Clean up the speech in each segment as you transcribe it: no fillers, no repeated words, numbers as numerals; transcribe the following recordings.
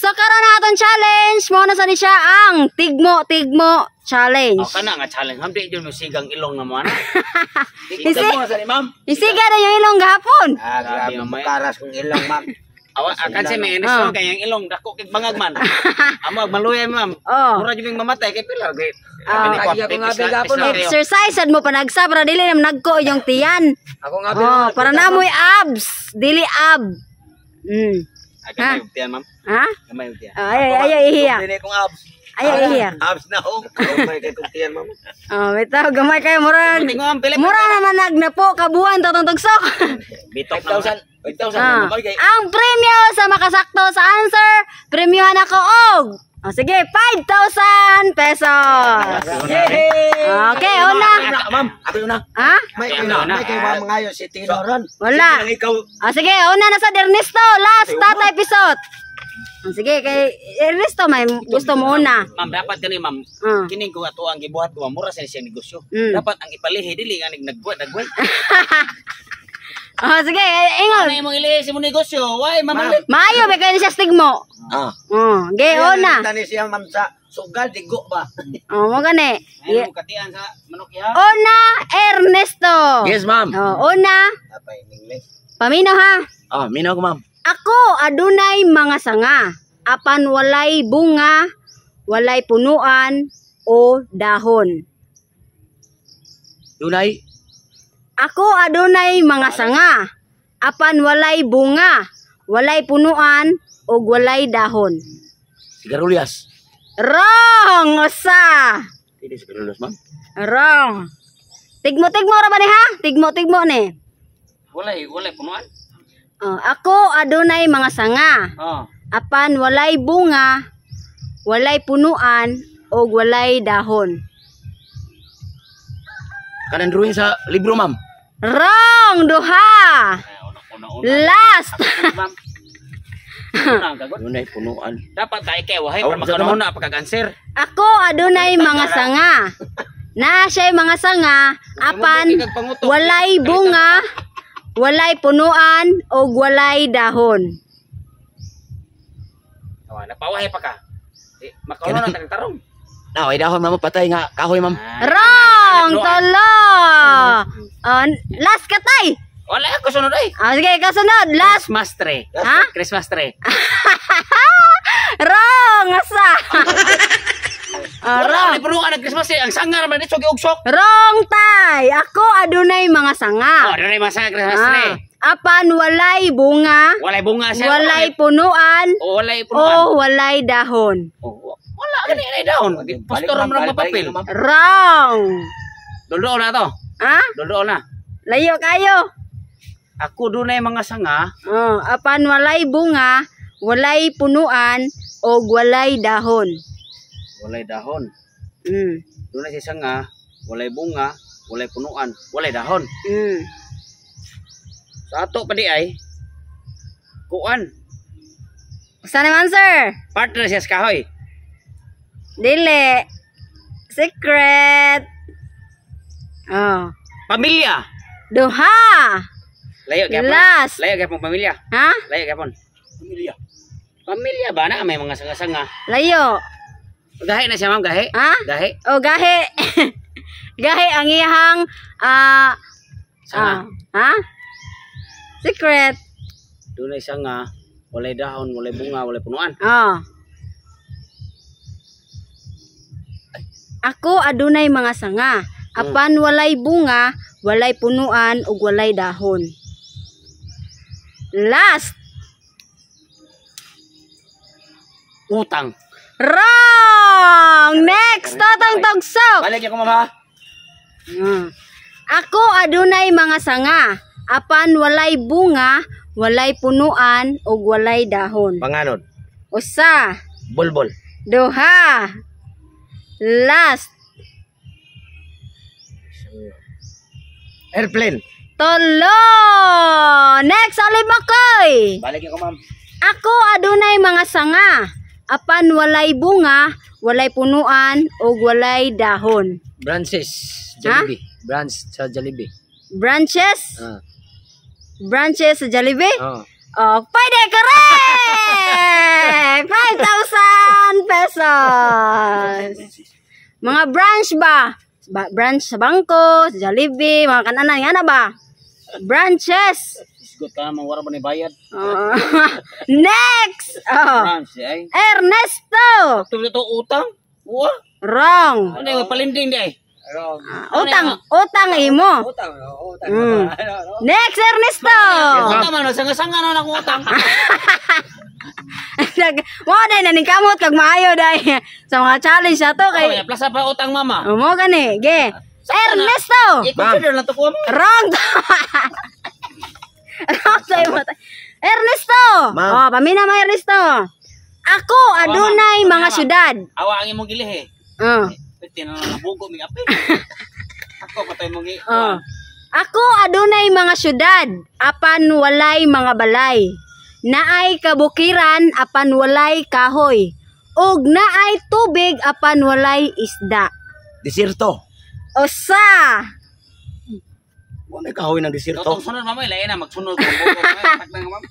So karon na atong challenge, mao na sa ni siya ang tigmo tigmo challenge. Oh, kana nga challenge. Ma'am, di jud mo sigang ilong na mo ana. Isi- Mo sa ni, ma'am. Isiga na yung ilong gahapon. Ah, Grabe, grabe, mamaya. karas kong ilong, ma'am. Awa akan si may Ah. inis kay ang ilong dako kay bangag man. Amo ag maluyay, ma'am. Oh. Mura jud ming mamatay kay pilar kay. Ah. Lagi ako nga gapon, ma'am. Exercise sad mo panagsa para dili na nagko yung tiyan. Ako nga Oh, para na mo'y abs, dili ab. Ay gamay og tiyan, ma'am. Ha? Gamay og tiyan. Ay ay ay ihiya. Dili kong abs. Ay ay ihiya. Abs na ho. Gamay kay kong tiyan, ma'am. Oh, bitaw gamay kayo murag. Tingo ang pila. Mura naman nagnapo kabuan tatong tugsok. Bitok na. 5,000. 5,000 Ah. ma'am. Kay Ang premyo sa makasakto sa answer, premyohan ako og, oh, sige, 5,000 pesos. Okay, una. Ma'am, ako yun na. Ha? May Kaya una, na. may kay wa mangayo si Tino ron. Wala. Sige lang ikaw. Ah, sige, una na sa Ernesto. Last, Tatay Pisot. Ah, sige, kay Ernesto may gusto mo una. Ma'am, dapat kani, ma'am. Ah. Kining kung ato ang gibuhat ko, ma'am, mura sa siya negosyo. Dapat ang ipalihi dili nga nagway nagway. Ah, sige, eh, ingon. Ano imong ilihi sa imong negosyo? Why mamalit? Maayo ba kayo siya stigmo? Ah. Oh, ge una. Tani siya, ma'am, sa sugal digo ba? Oh, mo gani. Ay mo katian sa manok ya. Una, Ernesto. Yes, ma'am. Oh, una, Apay in English. Pamino ha. Ah, minaw ko, ma'am. Ako adunay mga sanga, apan walay bunga, walay punuan o dahon. Dunay. Ako adunay mga sanga, apan walay bunga, walay punuan ug walay dahon. Sigarilyas. Wrong usa. Dili sigarilyas, ma'am. Wrong. Tigmo-tigmo ra ba ni ha? Tigmo-tigmo ni. Walay walay punuan. Oh, ako adunay mga sanga, Oh. apan walay bunga, walay punuan ug walay dahon. Kanan drawing sa libro, ma'am. Wrong duha. Ay, una una una. Last. Ma'am. Una ang kagot. Dunay punuan. Dapat tayo kay wahay Awan para sa makanuhon na pagkag-answer. Ako adunay mga sanga. Na siya'y mga sanga, apan walay bunga, walay punuan ug walay dahon. Awa, napawahay pa ka. Eh, makanuhon na tagtarong. Na, ay dahon, ma'am, patay nga kahoy, ma'am. Wrong! Tolo! Oh, last katay! Wala ako sunod ay. Ah, sige, kasunod. Last. Christmas tree. Ha? Christmas tree. Wrong! Asa? Ah, Wala wrong. ni punuan ang Christmas tree. Ang sanga naman dito giugsok. Wrong tay! Ako adunay mga sanga. Oh, dunay mga sanga Christmas tree. Ah, apan walay bunga, Walay bunga siya. walay punuan, Oh, walay punuan. o walay dahon. Oh, wala gani ay dahon. Postor Balik, man ang balik, papel. balik, ma'am. Wrong! Duldo na to. Ha? Duldo na. Layo kayo. Ako dunay mga sanga. Oh, apan walay bunga, walay punuan, o walay dahon. Walay dahon. Dunay si sanga, walay bunga, walay punuan, walay dahon. Sa ato pa di ay kuan. Saan ang answer? Partner siya sa kahoy. Dili. Secret. Oh. Pamilya. Duha. Layo gyapon. Last. Layo gyapon pamilya. Ha? Layo gyapon. Pamilya. Pamilya ba na may mga sanga-sanga. Layo. Gahi na siya, ma'am, gahi. Ha? Gahi. O gahi. Gahi ang iyang Sanga. ha? Secret. Dunay sanga, walay dahon, walay bunga, walay punuan. Oh. Ako adunay mga sanga. Apan walay bunga, walay punuan ug walay dahon. Last. Utang. Wrong! Next, Totong Togsok. Balik ako, ma'am, ha. Ako adunay mga sanga. Apan walay bunga, walay punuan ug walay dahon. Panganod. Usa, Bulbol. duha. Last, Airplane. Tolo. Next, Olive Makoy. Balik ako, ma'am. Ako adunay mga sanga. Apan walay bunga, walay punuan ug walay dahon. Branches. Jollibee. Branch sa Jollibee. Branches? Ah. Branches sa Jollibee? Oh. Oh, pwede, correct! 5,000 Yes. Mga branch ba? Branch sa bangko, sa Jollibee, mga kananan nga na ba? Branches. Isgot ka naman, wala ba ni bayad? Oo. Next. Oh. Branch, ay. Ernesto. Ito ito utang. Wa. Wrong. Ano yung palinding di ay? Ah, utang, utang imo. Utang, utang. Next, Ernesto. Utang man, sanga-sanga na akong utang. Nag mo day na ning kamot kag maayo day sa mga challenge na to kay Kay plaza pa utang, mama. Oh, mo gani. Ge. Ernesto. I-consider na to ko mo. Wrong. Wrong sa imo. Ernesto. Ma'am. Oh, pamina mga Ernesto. Ako adunay Ma'am. mga syudad. Awa ang imong gilihi. Oh. Pwede na nabugo mig apil. Ako patay mo gi. Oh. Ako adunay mga syudad apan walay mga balay. Naay kabukiran apan walay kahoy. Ug naay tubig apan walay isda. Desierto. Usa. Wa may kahoy ng desierto. Totong sunod, mama, ilain na magsunod ko bugo. Tagna nga, ma'am.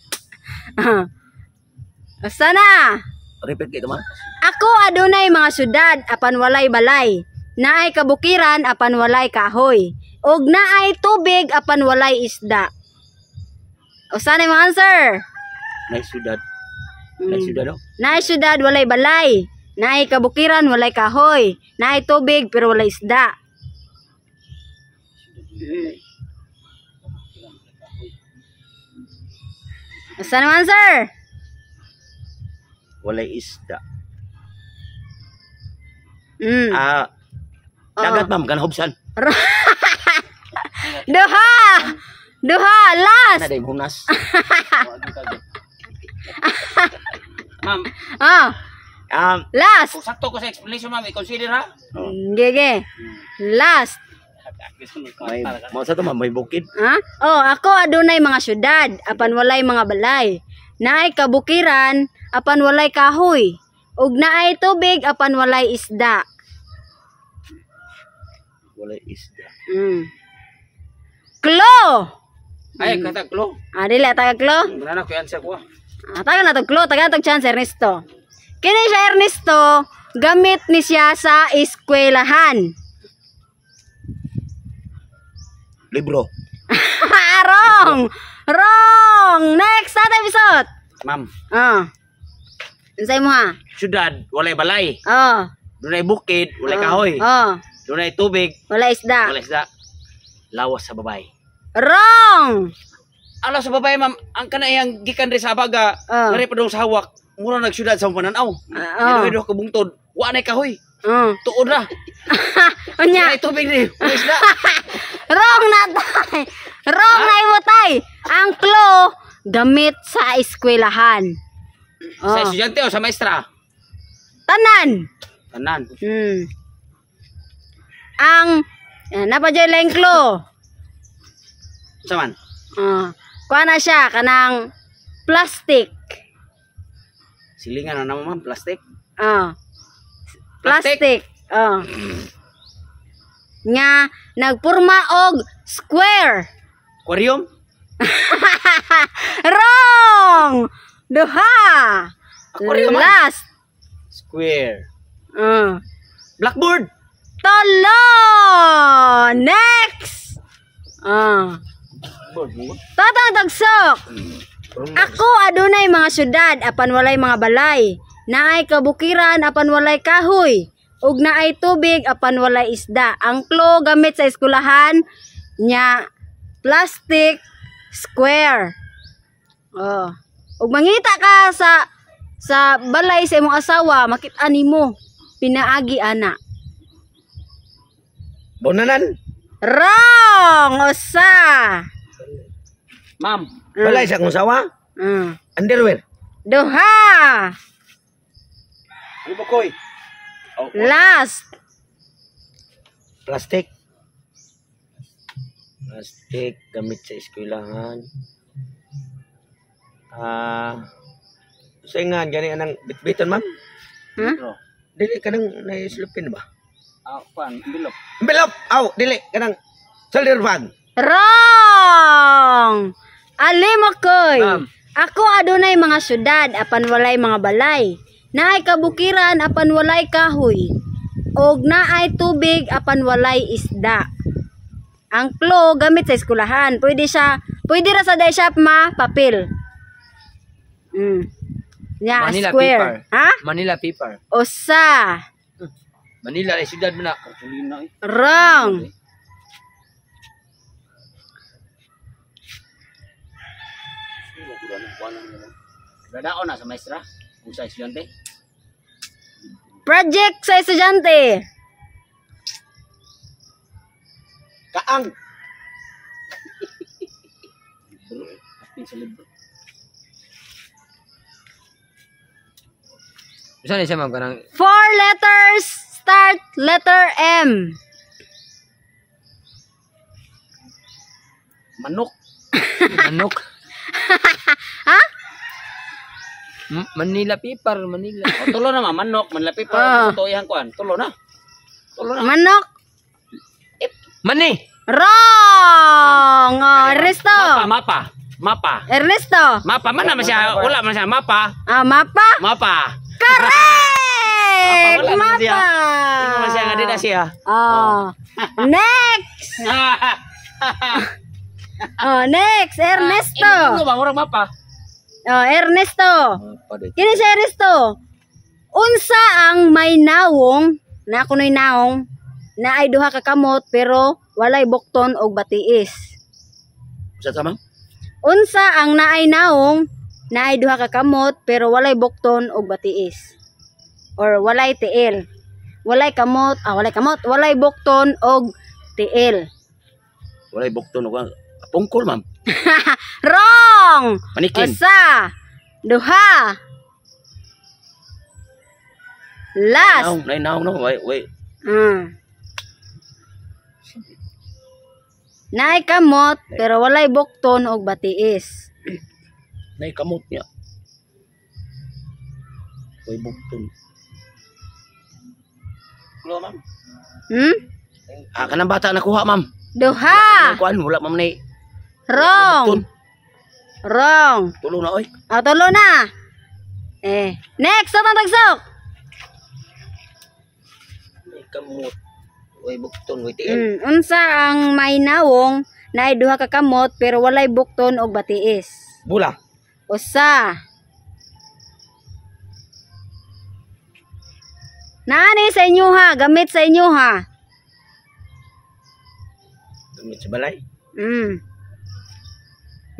Usa na. Repeat kay ma'am. Ako adunay mga syudad apan walay balay. Naay kabukiran apan walay kahoy. Ug naay tubig apan walay isda. Usa na imong answer? Nay syudad. Nay syudad oh. Naay syudad walay balay. Naay kabukiran walay kahoy. Naay tubig pero walay isda. Usa na imong answer? Walay isda. Ah. Ah, dagat, ma'am, kanang hubsan. Duha. Duha last. Na day hunas. Ma'am, Oh, last. kung sakto ko sa explanation, ma'am, i-consider ha. Gege. Last. May mao sa to, ma'am, may bukid. Ha? Oh, ako adunay mga syudad apan walay mga balay. Naay kabukiran apan walay kahoy. Ug naay tubig apan walay isda. Walay isda. Klo. Ay, kata klo. Ah, dili taga klo. Wala na ko answer ko. Ah, taga na to klo, taga na to chance, Ernesto. Kini siya, Ernesto, gamit ni siya sa eskwelahan. Libro. Wrong. Wrong. Next, Tatay Bisot. Ma'am, Oh. Unsay mo ha? syudad, walay balay. Oh. Dunay bukid, walay Oh. kahoy. Oh. Dunay tubig, Walay isda. walay isda. Lawas sa babae. Wrong. Ala sa babae, ma'am, ang kanayang gikan ri sa abaga, Ah. ngari pa dong sa hawak, mura nagsyudad sa pananaw. Ah, oh. Duha ka bungtod, wa nay kahoy. Oh. Tuod ra. Unya, Dunay tubig ri, walay isda. Wrong na tay. Wrong na imo tay. Ang clue gamit sa eskwelahan. Sa Oh. estudyante o sa maestra? Tanan. Tanan. Ang napa jay laing clue. Sa man? Oh. Kuha na siya kanang plastic. Silingan na naman, ma'am, plastic. Oh. Plastic. Plastic. Oh. Nga nagpurma og square. Aquarium? Wrong. Duha. Aquarium, ma'am. Last. Square. Oh. Blackboard. Tolo! Next! Ah. Blackboard. Mo. Tatang tagsok. Ako adunay mga syudad apan walay mga balay. Naay kabukiran apan walay kahoy. Ug naay tubig apan walay isda. Ang clue gamit sa eskwelahan nya plastic square. Oh. Ug mangita ka sa balay sa imong asawa, makita nimo pinaagi ana. Bonanan. Wrong! Usa! Ma'am, Balay sa akong sawa. Underwear. Duha! ano ba koy? Oh, Last! Plastic. Plastic gamit sa eskwelahan. Ah, sa nga gani anang bitbiton, ma'am? Ha? Bro. Dili kanang naislupin ba? Ah, pan, envelope. Envelope. Aw, dili kanang shoulder bag. Wrong! Alimokoy! Ma'am. Ako adunay mga syudad apan walay mga balay. Naay kabukiran apan walay kahoy. Og naay tubig apan walay isda. Ang clue, gamit sa eskwelahan. Pwede siya, pwede ra sa day shop ma papel. Ya, Manila square. paper. Ha? Manila paper. Usa. Manila ay syudad mo na. Cartulina eh. Wrong. Dadaon na sa maestra kung sa estudyante. Project sa estudyante. Kaang. Libro. Apin sa libro. Unsa ni siya, ma'am, kanang Four letters, start letter M. Manok. Manok? Ha? Manila paper, Manila. O, tulo na ma, manok, manlapi pa Ah. sa iyang kuan. Tulo na. Tulo na. Manok. Mani. Wrong. Oh, Ernesto. Mapa, mapa. Mapa. Ernesto. Mapa man naman siya, wala man siya mapa. Ah, mapa? Mapa. Correct! Mapa, wala naman siya. Mapa. Hindi man siya nga di na siya. Oh. Next. Oh, next, Ernesto. Ano ba murag mapa? Oh, Ernesto. Mapa dito. Kini si Ernesto. Unsa ang may nawong na kunoy naong na ay duha ka kamot pero walay bukton og batiis? Unsa ta, ma'am? Unsa ang naay naong na ay duha ka kamot pero walay bukton og batiis? Or walay tiil. Walay kamot, walay kamot, walay bukton og tiil. Walay bukton og pungkol, ma'am. Wrong! Manikin. Usa, duha. Last. Naong, nay naong no. Wait, wait. Naay kamot pero walay bukton og batiis. Nay kamot niya. Way bukton. Tulo, ma'am. Ah, kanang bata nakuha, ma'am. Duha. Kuan wala, ma'am, nay. Wrong. Bukton. Wrong. Tulo na oy. Ah, tulo na. Eh, next atong tagsok. Nay kamot. Way bukton, way tiil. Unsa ang may nawong naay duha ka kamot pero walay bukton og batiis? Bula. Usa. Naani sa inyo ha, gamit sa inyo ha. Gamit sa balay.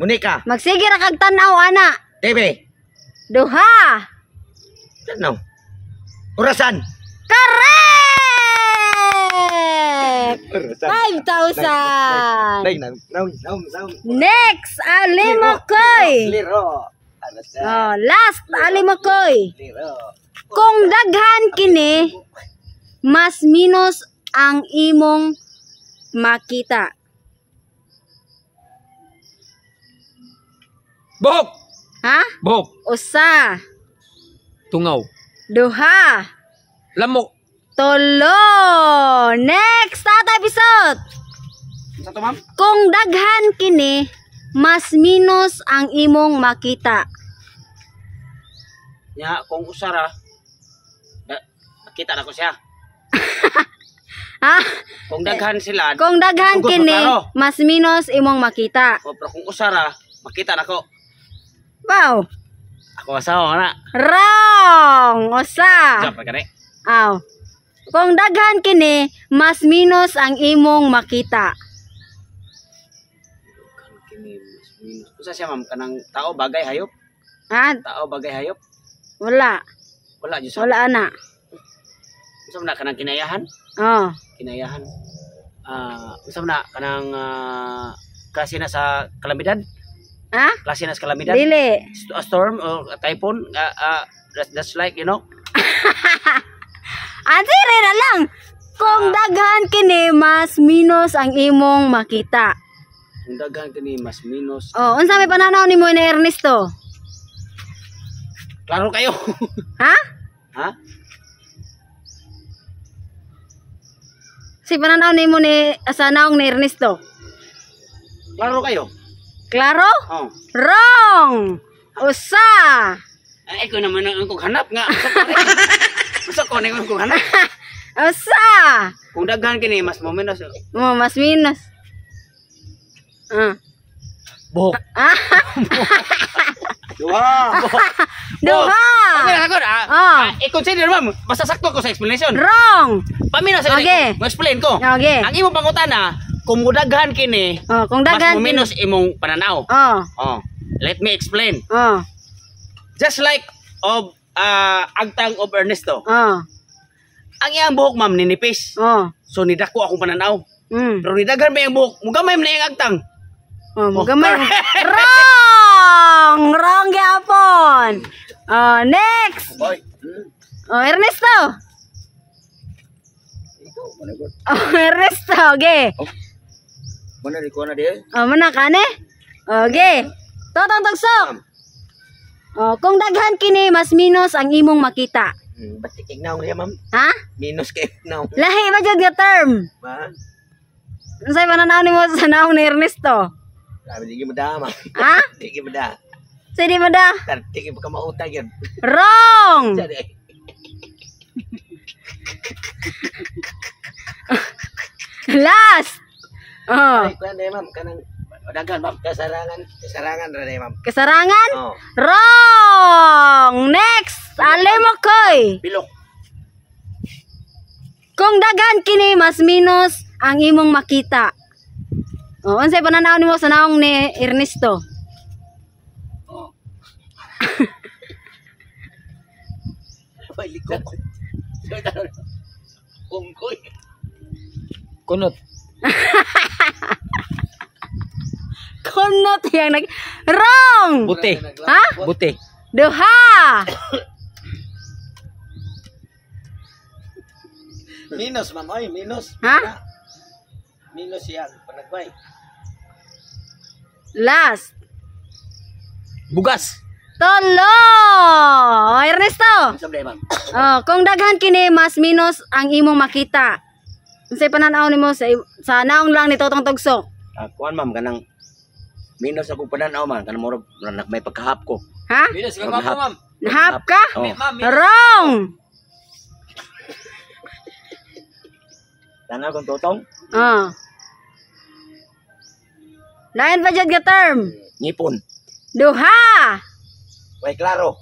Monica. Magsige ra kag tan-aw ana. TV. Duha. Tanaw. Orasan. Correct! 5,000. Nay, naong, naong, naong. Next, Alimokoy. Liro. Oh, last, Alimokoy. Liro. Kung daghan kini, mas minus ang imong makita. Buhok. Ha? Buhok. Usa, Tungaw. duha, Lamok. tulo. Next, tatay episode. Unsa to, ma'am? Kung daghan kini, mas minus ang imong makita. Nya kung usara da, nakita na ko siya. Ha? Kung daghan sila, Kung daghan Sugod, kini, klaro. mas minus imong makita. o, pero kung usara, makita na ko. Wow. Ako asawa na. Wrong. Usa. Jump pa gani. Aw. Kung daghan kini, mas minus ang imong makita. Daghan kini mas minus. Usa siya, ma'am, kanang tao bagay hayop? Ha? Tao bagay hayop? Wala. Wala jud. Wala ana. Unsa man na kanang kinayahan? Oh. Kinayahan. Ah, unsa man na kanang klase na sa kalamidad? Ha? Klase na sa kalamidad? Dili. A storm or a typhoon? That's like. Answer na lang. Kung daghan kini, mas minus ang imong makita. Kung daghan kini mas minus. Oh, unsa may pananaw nimo ni Ernesto? Klaro kayo. Ha? Ha? Si pananaw nimo ni sa naong ni Ernesto. Klaro kayo. Klaro? Oh. Wrong. Usa. Ay, ko naman ang kong hanap nga. Masa ko na yung kong hanap. Usa. Kung daghan kini mas mo menos. Mo mas minus. Ah. Buhok. Ah, Duha. duha. Pamina sagot ah. Ah. Ah, i-consider, ma'am. Basta sakto ko sa explanation. Wrong. Pamina sa Okay. mo explain ko. Okay. Ang imong pangutana, kung mudaghan kini, Oh, kung mas daghan mo minus imong pananaw. Oh, Oh. Let me explain. oh, Just like of agtang of Ernesto. oh, Ang iyang buhok, ma'am, ninipis. oh. So nidako akong pananaw. Pero nidaghan ba iyang buhok, mugamay man na iyang agtang. Oh, mugamay. Wrong! Wrong gyapon. Oh, next. Boy. Oh, Ernesto. Oh, Ernesto, okay. Mana di ko na di. Oh, mana ka ne? Okay. Totong Tugsok. Oh, kung daghan kini mas minus ang imong makita. Ba't ignaw niya, ma'am? Ha? Minus kay ignaw. Lahi ba jud nga term? Ma? Unsay pananaw nimo sa naong ni Ernesto? Grabe, di mo da, ma'am. Ha? Di mo da. Sige mo da. Tarti ka mautag yan. Wrong. Siya di. Last. Oh, Ay, kuan di, ma'am. Kanang Daghan, ma'am. kasarangan. Kasarangan ra di, ma'am. Kasarangan? Oh. Wrong. Next, Alimokoy. Bilok. Kung daghan kini mas minus ang imong makita. Oh, unsay pananaw nimo sa naong ni Ernesto? Oh. Ay, likod. Unggoy. Kunot. Kunot yang nag Wrong. Buti. Ha? Buti. Duha. Minus, ma'am. Ay, minus. Ha? Minus yan. Panagway. Last. Bugas. Tolo. Oh, Ernesto. Unsa ba, ma'am? Oh, kung daghan kini mas minus ang imong makita. Unsay pananaw nimo sa naong lang ni Totong Tugsok? Ah, kuan, ma'am, kanang minus ako pananaw, ma'am, kanang murag murag may pagkahap ko. Ha? Minus kay ma'am. Nahap ka? Oh. Wrong. Tanaw kong totong. Oh. Lain pa jud nga term. Ngipon. Duha. Way, klaro.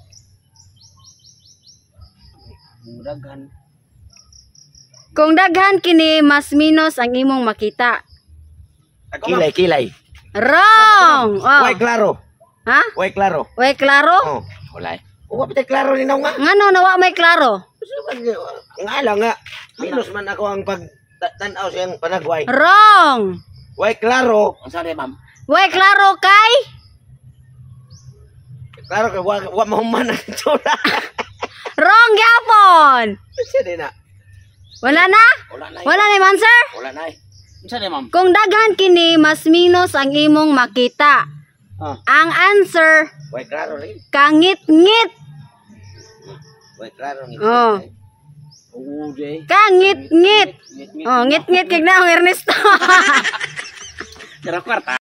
Mudaghan. Kung daghan kini mas minus ang imong makita. Ako, ma'am. Kilay, kilay. Wrong. Oh. Way, klaro. Ha? Way, klaro. Way klaro? Oh. Wala eh. Wa pa klaro ni nga. Ngano nawa may klaro? Nga lang nga. Minus man ako ang pag tanaw siyang panagway. Wrong. Way klaro. Unsa di, ma'am? Way klaro kay Klaro kay wa mahuman ang tsura. Wrong gyapon. Siya di na. Wala na? Wala na. Eh. Wala na yung answer? Wala na eh. Unsa di, ma'am? Kung daghan kini mas minus ang imong makita. Ah. Ang answer Way klaro rin. Kangit-ngit. Way klaro ni. Oh. Oo, di. Kangit-ngit. Ngit-ngit. Oh, ngit-ngit kay na ang Ernesto. Pero kwarta.